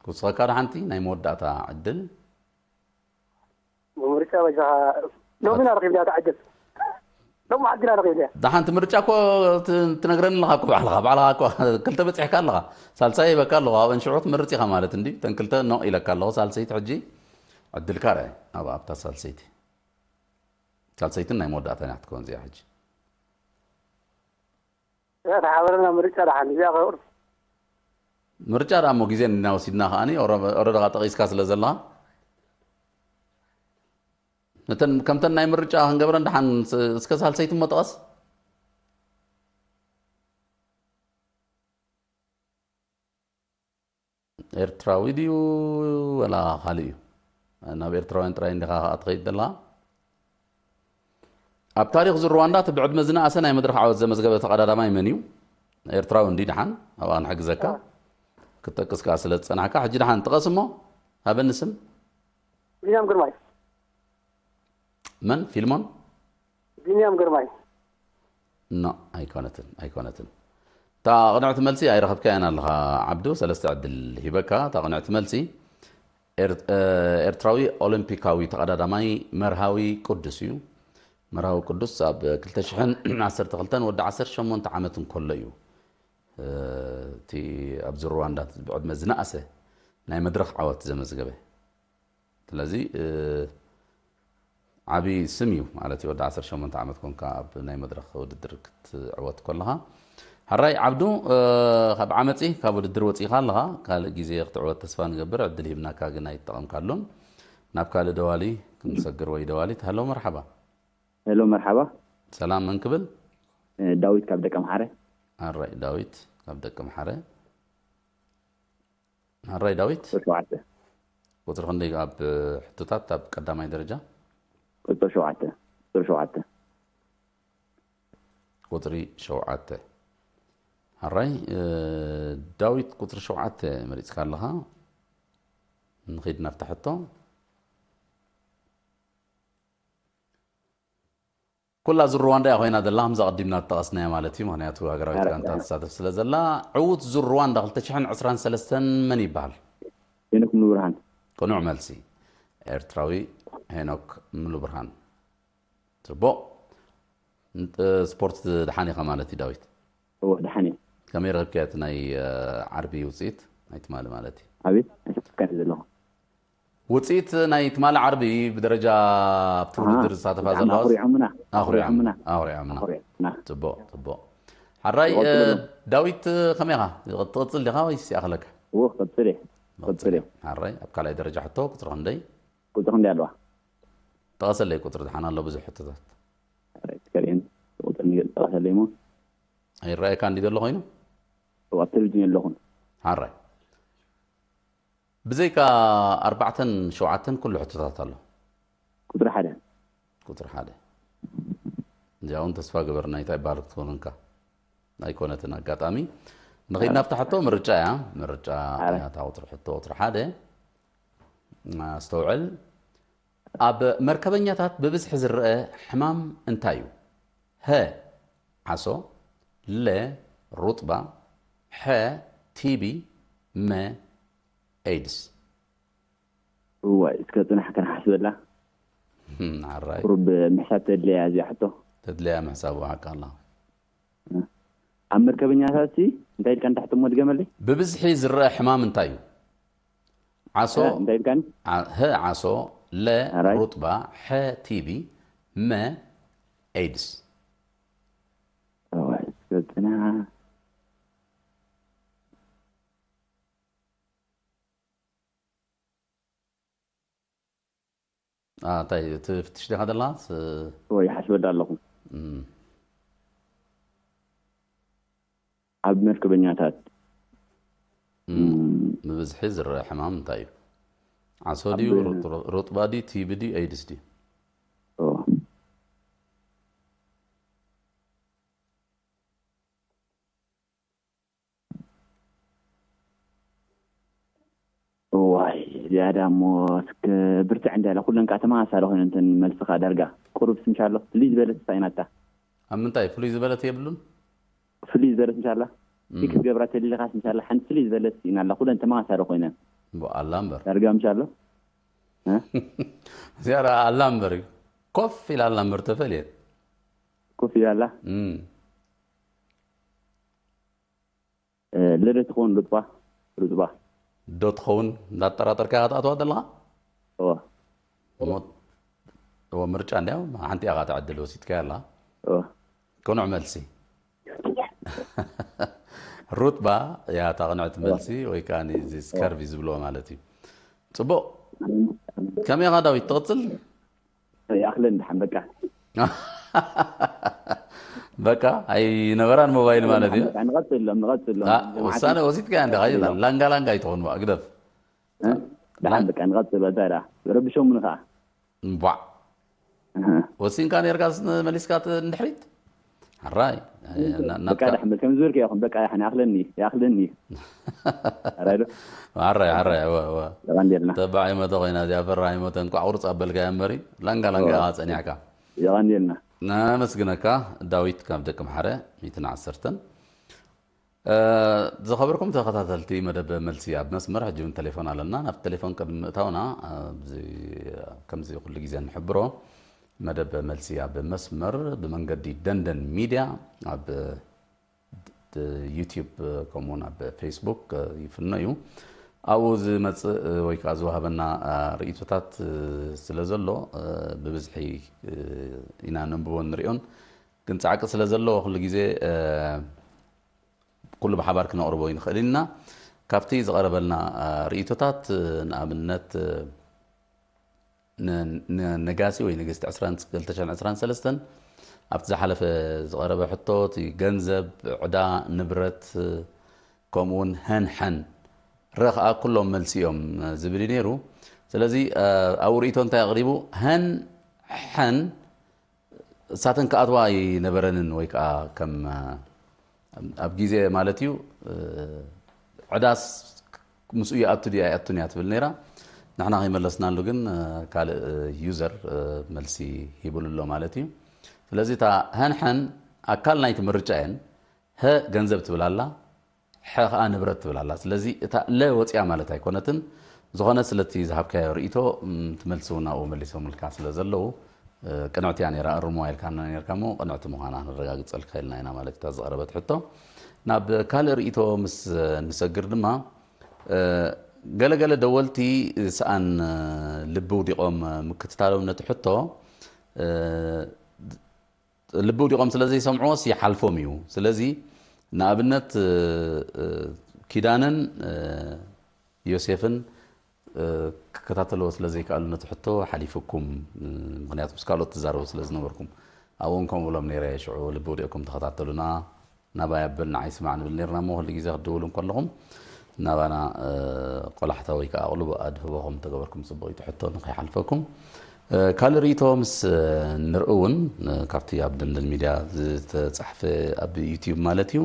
ክውስኸካ ዶ ሓንቲ ናይ መወዳእታ ዕድል? ብምርጫ በጃኻ ሎሚ ኢና ረኺብና እታ ዕድል። ሎሚ ዓዲ ኢና ረኺብና። ደሓን እቲ ምርጫ እኮ ት-፣ ትነግረኒ ኣለኻ እኮ ባዕልኻ። ባዕልኻ እኮ ክልተ በፂሕካ ኣለኻ። ሳልሳይ ይበካ ኣለኹ። ኣብአን ሽዑ ትመርፅ ኢኻ ማለት እንዲ። እተን ክልተ ኖቕ ኢለካ ኣለኹ። ሳልሰይቲ ሕጂ ዕድልካ ርኣይ። ኣብ፣ ኣብታ ሳልሰይቲ። ሳልሰይትን ናይ መወዳእታን እያ ክትከውን እዚኣ ሕጂ። እዛ ተሓበረና ምርጫ ደሓን እዚኣ ከውር። ምርጫ ደኣ እሞ ግዜ እንዲና ወሲድና ከኣኒ ኦረ-፣ ኦረደኻ ጠቒስካ ስለ ዘለኻ። ነተን፣ ከምተን ናይ ምርጫ ክንገብረን ደሓን ስ-፣ እስከ ሳልሰይቲ እሞ ጥቀስ። ኤርትራዊ ድዩ ወላ ካልእ እዩ? ናብ ኤርትራውያን ጥራይ እንዲኻ ከኣ ትኸይድ ዘለኻ? ኣብ ታሪኽ ዙር ሩዋንዳ እቲ ብዕድመ ዝነኣሰ ናይ መድረኽ ዓወት ዘመዝገበ ተቐዳዳማይ መን እዩ? ኤርትራዊ እንዲ ደሓን፣ ኣብኣ ንሕግዘካ። ክትጠቅስ ከኣ ስለ ዝጸናሕካ፣ ሕጂ ደሓን ጥቀስ እሞ፣ ሃበኒ ስም። ቢንያም ግርማይ። መን? ፊልሞን? ቢንያም ግርማይ። ኖ፣ ኣይኮነትን፣ ኣይኮነትን። እታ ቅንዕቲ መልሲ ኣይረኸብካያን ኣለኻ ዓብዱ፣ ሰለስተ ዕድል ሂበካ። እታ ቅንዕቲ መልሲ ኤር-፣ እ፣ ኤርትራዊ ኦሎምፒካዊ ተቐዳዳማይ መርሃዊ ቅዱስ እዩ። መርሃዊ ቅዱስ ኣብ ክልተ ሽሕን ዓሰርተ ክልተን ወዲ ዓሰርተ ሸሞንተ ዓመት እንከሎ እዩ፣ እ፣ እቲ ኣብዚ ሩዋንዳ ብዕድመ ዝነኣሰ ናይ መድረኽ ዓወት ዘመዝገበ። ስለዚ፣ እ፣ ዓብዪ ስም እዩ ማለት እዩ። ወዲ ዓሰርተ ሸሞንተ ዓመት ኮንካ ኣብ ናይ መድረኽ ውድድር ክትዕወት ከለኻ። ሕራይ ዓብዱ፣ ካብ ዓመፂ ካብ ውድድር ወፂኻ ኣለኻ። ካልእ ግዜ ክትዕወት ተስፋ ንገብር። ዕድል ሂብናካ ግን ኣይተጠቐምካሉን። ናብ ካልእ ደዋሊ ክንሰግር ወይ ደዋሊት። ሃሎ፣ መርሓባ። ሄሎ፣ መርሓባ። ሰላም፣ መን ክብል? ዳዊት ካብ ደቀምሓረ። ሕራይ ዳዊት ካብ ደቀምሓረ። ሕራይ ዳዊት፣ ሸውዓተ። ቁፅሪ ክንደይ ኣብ ሕቶታት ኣብ ቀዳማይ ደረጃ? ቁፅሪ ሸውዓተ። ቁፅሪ ሸውዓተ። ቁፅሪ ሸውዓተ። ሕራይ ዳዊት፣ ቁፅሪ ሸውዓተ መሪፅካ ኣለኻ። ንኸይድ ናብታ ሕቶ። ኩላ ዙር ሩዋንዳ እያ ኮይና ዘላ፣ ከምዛ ቀዲምና ዝጠቐስናያ ማለት እዩ። ምክንያቱ ሃገራዊት ጋንታ ትሳተፍ ስለ ዘላ። ዕዉት ዙር ሩዋንዳ ክልተ ሽሕን ዕስራን ሰለስተን መን ይበሃል? ሄኖክ ሙሉብርሃን። ቅኑዕ መልሲ፣ ኤርትራዊ ሄኖክ ሙሉብርሃን። ጽቡቕ። ስፖርት ድሓን ኢኻ ማለት እዩ ዳዊት? እዎ፣ ድሓን እየ። ከመይ ረኺብካዮ እቲ ናይ ዓርቢ ውፅኢት ናይ ትማሊ ማለት እዩ? ኣቤት፣ ኣይሰማዕካን ዘለኹ። ውፅኢት ናይ ትማሊ ዓርቢ ብደረጃ ኣብቲ ውድድር ዝሳተፋ ዘለዋ ኣኹሪዖምና። ኣኹሪዖምና። ኣኹሪዖምና። ኣኹሪዖምና። ፅቡቕ፣ ፅቡቕ። ሓራይ ዳዊት፣ ከመይ ኢኻ? ትቕፅል ዲኻ ወይስ ይኣኽለካ? እዎ፣ ክቕፅል እየ። ክቕፅል እየ። ሓራይ ኣብ ካልኣይ ደረጃ ሕቶ ቁፅሪ ክንደይ? ቁፅሪ ክንደይ ኣለዋ? ጠቐሰለይ ቁፅሪ፣ ድሓን ኣሎ ብዙሕ ሕቶታት። ከሪአን ቁፅሪ ንገፅ ጠቐሰለይ እሞ። ኣይረኣየካ እንዲ ዘሎ ኮይኑ? ኣብ ቴሌቪዥን የለኹን። ሓራይ ብዘይካ ኣርባዕተን ሸውዓተን ኩሉ ሕቶታት ኣሎ። ቁፅሪ ሓደ። ቁፅሪ ሓደ። እዚኣ እውን ተስፋ ገበርና እንታይ ባር ክትኾንንካ ኣይኮነትን። ኣጋጣሚ ንኸይድ ናብታ ሕቶ ምርጫ እያ። ምርጫ እያ እታ ቁፅሪ ሕቶ። ቁፅሪ ሓደ፣ ኣስተውዕል። ኣብ መርከበኛታት ብብዝሒ ዝረአ ሕማም እንታይ እዩ? ሀ ዓሶ፣ ለ ሩጥባ፣ ሐ ቲቢ፣ መ ኤድስ። እዋይ፣ እስከ ፅናሕ ከነሓስበላ። ሓራይ ቁሩብ ምሕሳብ ተድለያ እዚኣ ሕቶ። ተድለያ ምሕሳብ፣ ሓቂ ኣላ። ኣብ መርከበኛታት ሲ እንታይ ኢልካ ንታሕቲ እሞ ድገመለይ? ብብዝሒ ዝረአ ሕማም እንታይ እዩ? ዓሶ፣ እንታይ ኢልካኒ? ዓ- ሀ ዓሶ፣ ለ ኣራይ። ሩጥባ፣ ሐ ቲቢ፣ መ ኤድስ። እዋይ፣ እስከ ፅናሕ። ኣ፣ እንታይ ትፍትሽ ዲኻ ዘለኻ? ስ- ወይ ሓስበዳ ኣለኹ። እም። ኣብ መርከበኛታት እም። ብብዝሒ ዝረአ ሕማም እንታይ እዩ? ዓሶ ድዩ? ሩጥ- ሩጥባ ድዩ? ቲቢ ድዩ? ኤድስ ድዩ? ኦ። እዋይ፣ ዝያዳ እሞ እስከ ብርትዕ እንዲ ኣለ ኩለን ከዓ ተመሳሳሊ ኮይነ እንተን መልስኻ ዳርጋ ቁሩብ ስምሻሎ ፍልይ ዝበለት እንታይ ናታ? ኣብ ምንታይ ፍሉይ ዝበለት የብሉን? ፍልይ ዝበለት ምሻላ ፊክስ ገብራ ተሊልኻስ ምሻላ ሓንቲ ፍልይ ዝበለት ኢና ኣላ ኩለን ተመሳሳሊ ኮይነን። እምቦ ኣላ እምበር። ዳርጋ ምሻሎ ዝያዳ ኣላ እምበር እዩ። ኮፍ ኢላ ኣላ እምበር ተፈልየት። ኮፍ ኢላ ኣላ። እም። ለደ ትኸውን ሉጥባ ሉጥባ ዶ ትኸውን እንዳጠራጠርካ ኢኻ ትኣትዋ ዘለኻ? እወ እሞ እወ ምርጫ እንዲያ ሓንቲ ኢኻ ትዕድል ወሲድካያ ኣላ። እወ ቅኑዕ መልሲ። ሩጥባ እያ እታ ቅንዕቲ መልሲ ወይ ከዓ እዚ ስከርቪ ዝብልዎ ማለት እዩ። ፅቡቕ። ከመይ ኢኻ ዳዊት ትቕፅል? ይኣኽለን ድሓን በቃ በቃ ኣይነበራን ሞባይል ማለት እዩ። በቃ ንቐፅሎም ንቐፅሎም አ፣ ውሳነ ወሲድካ እንዲኻ ይላል። ላንጋ ላንጋ ኣይትኾን ግደፍ። ድሓን በቃ ንቐፅል በዛ ዳ ረብሾምኒ ከዓ እምቧዕ ወሲንካ ነርካስ መሊስካ እንድሕሪት ሓራይ በቃ ድሓን በል ከም ዝበልከ ይኹን በቃ ይሓን ይኣኽለኒ ይኣኽለኒ ኣራይ ዶ ሓራይ ሓራይ እወ እወ ቀንዴልና ተባዕ ይመተ ኮይና እዚኣ ፈራህ ይመተ እንኳዕ ቁርፅ ኣበልካ እምበሪ ላንጋ ላንጋ ኢኻ ፀኒሕካ የቐንዴልና ነመስግነካ ዳዊት ካብ ደቂ ምሓረ ሚእትን ዓሰርተን ዝኸበርኩም ተኸታተልቲ መደብ መልሲ ኣብ መስመር ሕጂ እውን ቴሌፎን ኣለና ናብ ቴሌፎን ቅድሚ ምእታውና ኣብዚ- ከምዚ ኩሉ ግዜ ንሕብሮ መደብ መልሲ ኣብ መስመር ብመንገዲ ደንደን ሚድያ ኣብ ዩቲዩብ ከምኡውን ኣብ ፌስቡክ ይፍኖ እዩ ኣብኡ ዝመጽእ ወይ ከዓ ዝወሃበና ርእይቶታት ስለ ዘሎ ብብዝሒ ኢና ነንብቦን ንሪኦን። ግን ጻዕቂ ስለ ዘለዎ ኩሉ ግዜ ኩሉ ብሓባር ክነቕርቦ ይንኽእል ኢና። ካብቲ ዝቐረበልና ርእይቶታት ንኣብነት ነጋሲ ወይ ንግስቲ ክልተ ሽሕን ዕስራን ሰለስተን ኣብቲ ዝሓለፈ ዝቐረበ ሕቶ እቲ ገንዘብ፣ ዕዳ፣ ንብረት ከምኡ እውን ሀን ሐን ረ ከዓ ኩሎም መልሲ እዮም ዝብል እዩ ነይሩ። ስለዚ ኣብኡ ርእይቶ እንታይ ኣቕሪቡ? ሀን ሐን እሳተን ክኣትዋ ኣይነበረንን ወይ ከዓ ከም ኣብ ግዜ ማለት እዩ ዕዳስ ምስኡ ይኣቱ ድዩ ኣይኣቱን እያ ትብል ነይራ። ንሕና ከይመለስናሉ ግን ካልእ ዩዘር መልሲ ሂቡሉ ኣሎ ማለት እዩ። ስለዚ እታ ሀንሐን ኣካል ናይቲ ምርጫ እየን። ሀ ገንዘብ ትብል ኣላ፣ ሐ ከዓ ንብረት ትብል ኣላ። ስለዚ እታ ለ ወፂኣ ማለት ኣይኮነትን። ዝኾነ ስለቲ ዝሃብካዮ ርእይቶ ትመልሲ እውን ኣብኡ መሊሶምልካ ስለ ዘለዉ ቅንዕቲ እያ ነይራ። እርሞ ኢልካና ነርካ እሞ ቅንዕቲ ምዃና ነረጋግፀልካ ኢልና ኢና ማለት እታ ዝቐረበት ሕቶ። ናብ ካልእ ርእይቶ ምስ ንሰግር ድማ ገለገለ ደወልቲ ሰኣን ልቢ ውዲቖም ምክትታሎም ነቲ ሕቶ ልቢ ውዲቖም ስለ ዘይሰምዕዎስ ይሓልፎም እዩ። ስለዚ ንኣብነት ኪዳነን ዮሴፍን ክከታተልዎ ስለ ዘይከኣሉ ነቲ ሕቶ ሓሊፍኩም፣ ምኽንያቱ ምስ ካልኦት ትዛረቡ ስለ ዝነበርኩም ኣብኦም ከምኡ ብሎም ነይረ። ሽዑ ልቢ ውዲቕኩም ተኸታተሉና ናባይ ኣብል ንዓይ ስማዕ ንብል ነርና እሞ ኩሉ ግዜ ክትድውሉ እንከለኹም ናባና ቆላሕታ ወይ ከዓ ኣቕልቦ ኣድህቦ ከም ተገበርኩም ፅቡቕ እዩ። እቲ ሕቶ ንኸይሓልፈኩም ካልእ ርእይቶ ምስ ንርኢ እውን ካብቲ ኣብ ደንደን ሚድያ ዝተፃሕፈ ኣብ ዩትዩብ ማለት እዩ።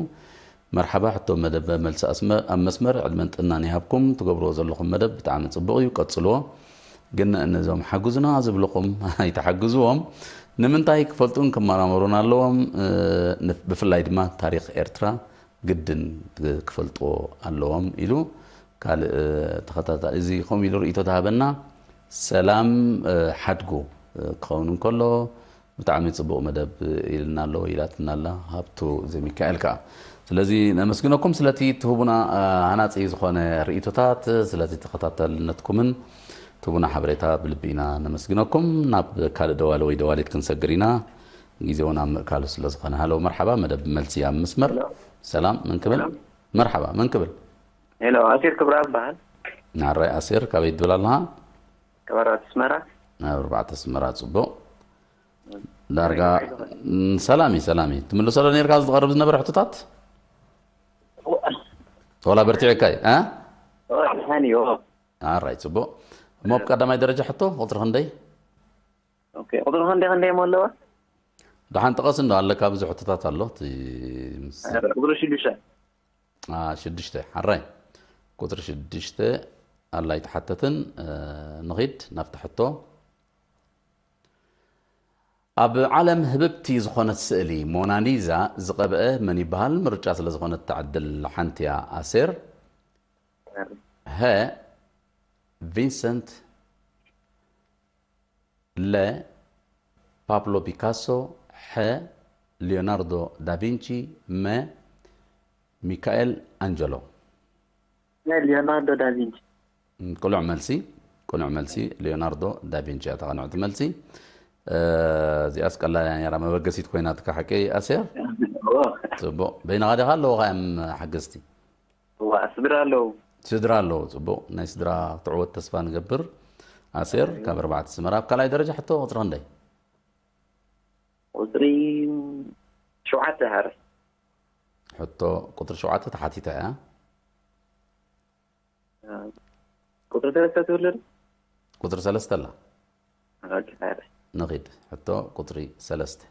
መርሓባ ሕቶ መደብ መልሲ ኣስመ ኣብ መስመር ዕድመን ጥዕናን ይሃብኩም። ትገብርዎ ዘለኹም መደብ ብጣዕሚ ፅቡቕ እዩ፣ ቀፅልዎ። ግን ነዞም ሓግዙና ዝብልኹም ኣይተሓግዝዎም። ንምንታይ ክፈልጡን ክመራመሩን ኣለዎም። ብፍላይ ድማ ታሪኽ ኤርትራ ግድን ክፈልጥዎ ኣለዎም ኢሉ ካልእ ተኸታታሊ እዚ ከምኡ ኢሉ ርእይቶ ተሃበና። ሰላም ሓድጉ ክኸውን እንከሎ ብጣዕሚ ጽቡቕ መደብ ኢልና ኣሎ ኢላትና ኣላ ሃብቱ ዘሚካኤል ከኣ። ስለዚ ነመስግነኩም ስለቲ ትህቡና ሃናጺ ዝኾነ ርእይቶታት፣ ስለቲ ተኸታታልነትኩምን ትህቡና ሓበሬታ ብልቢ ኢና ነመስግነኩም። ናብ ካልእ ደዋሊ ወይ ደዋሊት ክንሰግር ኢና። ግዜ እውን ኣብ ምእካሉ ስለ ዝኾነ። ሃሎ መርሓባ፣ መደብ መልሲ ኣብ መስመር። ሰላም፣ መን ክብል? መርሓባ፣ መን ክብል? ሄሎ፣ ኣሲር ክብራ እበሃል። ናራይ ኣሲር፣ ካበይ ትብል ኣለኻ? ካብ ኣርባዕተ ኣስመራ። ናብ ኣርባዕተ ኣስመራ፣ ጽቡቕ። ዳርጋ ሰላም እዩ፣ ሰላም እዩ። ትምልሶ ዶ ነርካ ዝቐርብ ዝነበረ ሕቶታት? ወላ በርቲዕካ እዩ፣ እ? ኣራይ፣ ጽቡቕ። እሞ ኣብ ቀዳማይ ደረጃ ሕቶ ቁጽሪ ክንደይ? ኦኬ፣ ቁጽሪ ክንደይ ክንደይ እሞ ኣለዋ? ደሓን ጥቀስ እንዶ ኣለካ፣ ብዙሕ ሕቶታት ኣሎ። እቲ ምስ ቁጽሪ ሽዱሽተ። አ፣ ሽዱሽተ፣ ሓራይ። ቁጽሪ ሽዱሽተ ኣላ ኣይተሓተትን። እ፣ ንኺድ ናብታ ሕቶ። ኣብ ዓለም ህብብቲ ዝኾነት ስእሊ ሞናሊዛ ዝቐብአ መን ይበሃል? ምርጫ ስለ ዝኾነት እታ ዕድል ሓንቲ እያ። ኣሴር፣ ሀ፣ ቪንሰንት፣ ለ፣ ፓብሎ ፒካሶ፣ ሐ፣ ሊዮናርዶ ዳቪንቺ፣ መ፣ ሚካኤል ኣንጀሎ። ናይ ሊዮናርዶ ዳቪንቺ። እም፣ ቅኑዕ መልሲ፣ ቅኑዕ መልሲ። ሊዮናርዶ ዳቪንቺ እያ እታ ቅንዕቲ መልሲ። እ፣ እዚኣስ ቀላል እያ ነይራ፣ መበገሲት ኮይናትካ ሓቂ ኣሴር? እዎ። ጽቡቕ። በይንኻ ዲኻ ኣለዉኻ እዮም ሓገዝቲ? እዋ፣ ስድራ ኣለዉ። ስድራ ኣለዉ፣ ጽቡቕ። ናይ ስድራ ክትዕወት ተስፋ ንገብር። ኣሴር፣ ካብ ኣርባዕተ ኣስመራ። ኣብ ካልኣይ ደረጃ ሕቶ ቁጽሪ ክንደይ? ቁጽሪ ሸውዓተ ሃረ። ሕቶ ቁጽሪ ሸውዓተ ተሓቲታ እያ። ቁጽሪ ሰለስተ ትብል ዶ? ቁጽሪ ሰለስተ ኣላ። ኦኬ፣ ሃረ። ንኺድ። ሕቶ ቁጽሪ ሰለስተ።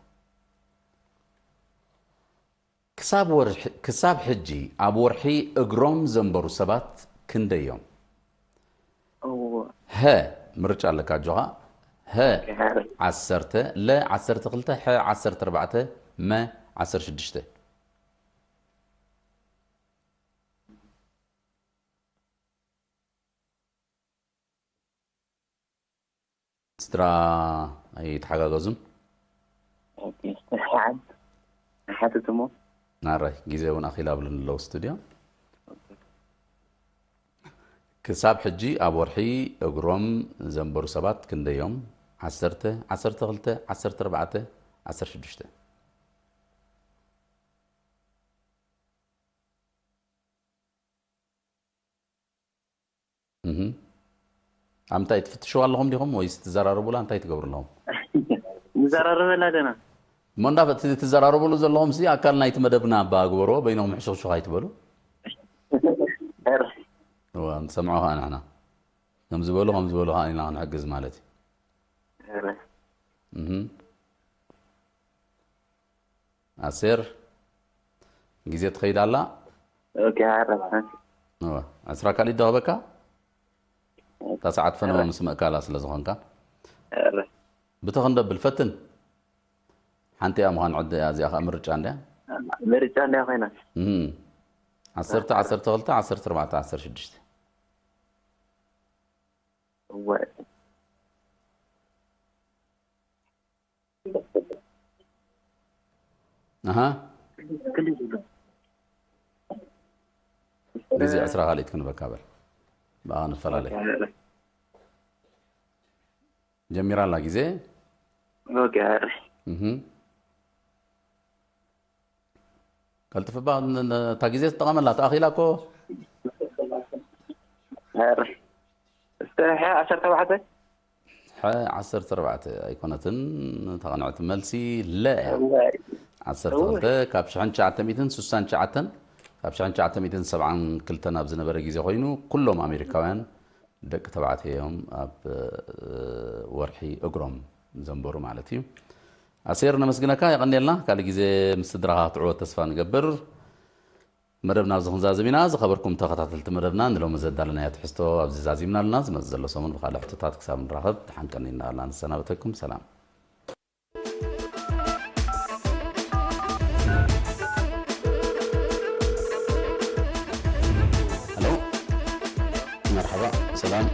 ክሳብ ወርሒ፣ ክሳብ ሕጂ ኣብ ወርሒ እግሮም ዘንበሩ ሰባት ክንደይ እዮም? እዎ። ሀ፣ ምርጫ ኣለካ ኣጆኻ። ሀ፣ ኦኬ፣ ሃረ። ዓሰርተ፣ ለ፣ ዓሰርተ ክልተ፣ ሐ፣ ዓሰርተ ኣርባዕተ፣ መ፣ ዓሰርተ ሽዱሽተ። ስድራ ኣይተሓጋገዙን። ኦኬ፣ ስራሕ ሓትት እሞ። ናራይ፣ ግዜ እውን ኣኺል ኣብሉን ኣለዉ ስቱድዮ። ክሳብ ሕጂ ኣብ ወርሒ እግሮም ዘንበሩ ሰባት ክንደዮም? ዓሰርተ፣ ዓሰርተ ክልተ፣ ዓሰርተ ኣርባዕተ፣ ዓሰርተ ሽዱሽተ። እህ። ኣብ ምንታይ ትፍትሽዋ ኣለኹም ዲኹም ወይስ ትዘራረቡላ? እንታይ ትገብሩ ኣለኹም? ንዘራረበላ ደና። እሞ እንዳ እቲ ትዘራረቡሉ ዘለኹም ሲ ኣካል ናይቲ መደብና እባ ግበርዎ፣ በይንኹም ሕሹኽሹኽ ኣይትበሉ። ኧረ፣ እዋ፣ ንሰምዖ ኸዓ ንሕና። ከም ዝበሉ፣ ከም ዝበሉ ኸዓ ኢና ክንሕግዝ ማለት እዩ። ኧረ። እህ። ኣሴር፣ ግዜ ትኸይድ ኣላ። ኦኬ፣ ኧረ። እዋ፣ ዕስራ ካልኢት ዶ ክህበካ? እታ ሰዓት ፈነወ ምስ መእካላ ስለ ዝኾንካ። ኧረ። ብተኽ እንደብል ፈትን። ሓንቲ እያ ምዃን ዕድ እያ፣ እዚኣ ኸዓ ምርጫ እንድያ። ምርጫ እንድያ ኮይና። እህ። ዓሰርተ፣ ዓሰርተ ክልተ፣ ዓሰርተ ኣርባዕተ፣ ዓሰርተ ሽዱሽተ። እወ። ኣሃ። ግዜ ዕስራ ካልኢት ክንበካ በል። ብኣ ንፈላለይ። ጀሚራ ኣላ ግዜ። ኦኬ፣ ኧረ። እህ። ቀልጥፍባ ን-፣ ን-፣ እታ ግዜ ትጠቐመላ፣ ተኣኺላ እኮ። ኧረ። እስተ ሐ ዓሰርተ ኣርባዕተ? ሐ ዓሰርተ ኣርባዕተ ኣይኮነትን፣ ተቐንዐቲ መልሲ ለ እያ። እዋይ። ዓሰርተ ክልተ ካብ ሽሕን ትሽዓተ ሚእትን ስሳን ትሽዓተን፣ ካብ ሽሕን ትሽዓተ ሚእትን ሰብዓን ክልተን ኣብ ዝነበረ ግዜ ኮይኑ፣ ኩሎም ኣሜሪካውያን ደቂ ተባዕትዮ እዮም ኣብ፣ እ፣ ወርሒ እግሮም ዘንበሩ ማለት እዩ። ኣሴር ነመስግነካ፣ የቐንየልና። ካልእ ግዜ ምስ ስድራኻ ክትዕወት ተስፋ ንገብር። መደብና ኣብዚ ክንዛዝም ኢና። ዝኸበርኩም ተኸታተልቲ መደብና፣ ንሎሚ ዘዳለናዮ ትሕዝቶ ኣብዚ ዛዚምና ኣለና። ዝመጽእ ዘሎ ሰሙን ብኻልእ ሕቶታት ክሳብ ንራኸብ፣ ደሓን ቀኒ እናበልና ንሰናበተኩም። ሰላም። ሄሎ፣ መርሓባ፣ ሰላም።